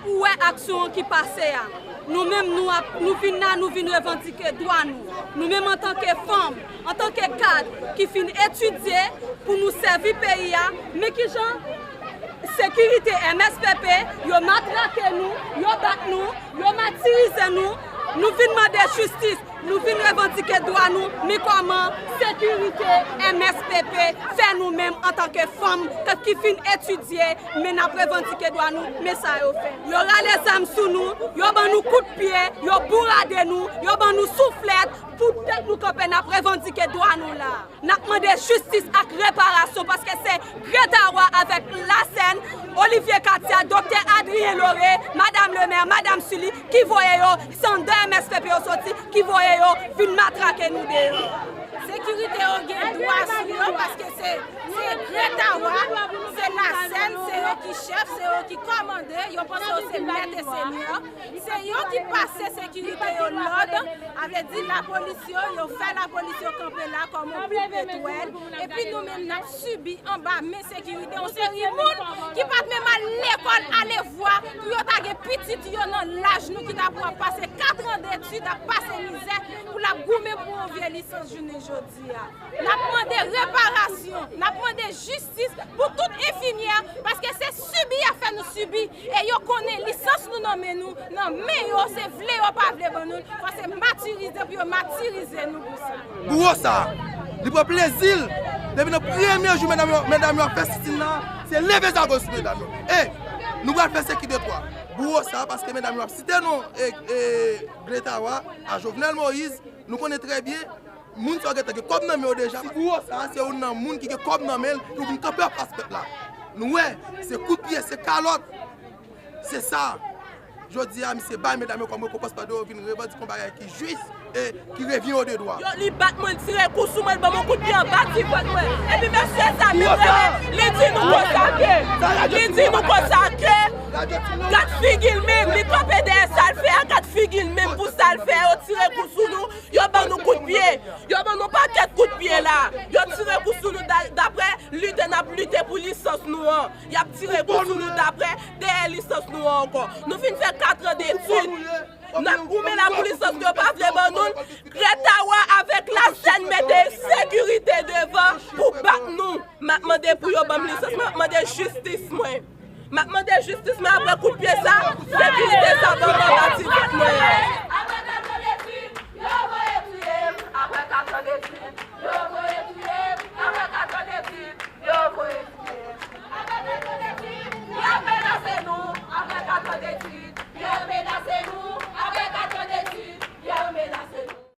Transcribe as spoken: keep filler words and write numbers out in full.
Ou wè aksyon an ki pase a. Nou menm, nou ap, nou vin la, nou vin revandike dwa nou. Nou menm, antanke fanm, antanke kad ki fin etidye pou nou sèvi peyi a, men kijan sekirite M S P P, yo matrake nou, yo bat nou, yo matirize nou. Nou vin mande jistis, nou vin revandike dwa nou, men kòman sekirite M S P P fè nou menm antanke fanm k-, ki fin etidye, men n ap revandike dwa nou, men sa yo fè. Yo rale zam sou nou, yo ban nou kout pye, yo bourade nou, yo ban nou souflèt, poutèt nou kanpe n ap revandike dwa nou la. N ap mande jistis ak reparasyon paske se Gretawa avèk Lasèn, Olivier Katia, Doktè Adrien Lauré, Madam Lemè, Madam Sully ki voye yo, se anndan M S P P yo soti, ki voye yo vin matrake nou deyò. Sekirite yo gen dwa sou yo paske se, se Gretawa, se Lasèn, se yo ki chèf, se yo ki kòmande, yo panse yo se mèt e senyè. Se yo ki pase sekirite yo lòd, a vle di lapolis yo, yo fè lapolis yo kanpe la kòm yon poul petwèl, epi nou menm n ap sibi anba men sekirite yon seri moun ki pa t menm al lekòl, ale vwa, pou yo ta gen pitit yo nan laj nou ki ta pou ap pase kat an detid, ap pase mizè, pou l ap goumen pou yon vye lisans jounen jodi a. N ap mande reparasyon, n ap mande jistis pou tout enfimyè, paske se sibi y ap fè nou sibi, e yo konnen lisans nou nan men nou, nan men yo, se vle yo pa vle ban nou l, fò se matirize pou yo matirize nou pou sa. Bouwo sa, li pran plezi l, depi nan premye jou medam yo, medam yo ap fè sitin nan, se leve zago sou medam yo. E, nou pral fè sèki de twa. Bouwo sa, paske medam yo ap site non, e, e, Gretawa, a Jovenel Moïse, nou konnen trè byen, moun sa yo gentan gen kòb nan men yo deja. Ti gwo sa a, se youn nan moun ki gen kòb nan men l, ki vin kanpe anfas pèp la. Nou wè, se kout pye, se kalòt. Se sa. Jodi a, misye bay medam yo kòm rekonpans pandan yo vin revandike yon bagay ki jis e ki revyen yo de dwa. Yo, li bat mwen, li tire kou sou mwen, li ban mwen kout pye anba ti vant mwen. Epi mesye sa menm rele, li di nou konsa ke, li di nou konsa ke, gad figi l menm, li kanpe dèyè sa l fè a, gad figi l menm pou sa l fè, yo tire kou sou nou. Yo ban nou kout pye. Yo ban nou pakèt kout pye la. Yo tire kou sou nou da-, daprè lite n ap lite pou lisans nou an. Y ap tire kou sou nou daprè dèyè lisans nou an ankò. Nou fin fè kat an detid. N ap goumen la pou lisans nou, yo pa vle ban nou l. Gretawa avèk Lasèn mete sekirite devan pou bat nou. M ap mande pou yo ban m lisans mwen, m ap mande jistis mwen. M ap mande jistis mwen apre kout pye sa, sekirite sa ban mwen, m ap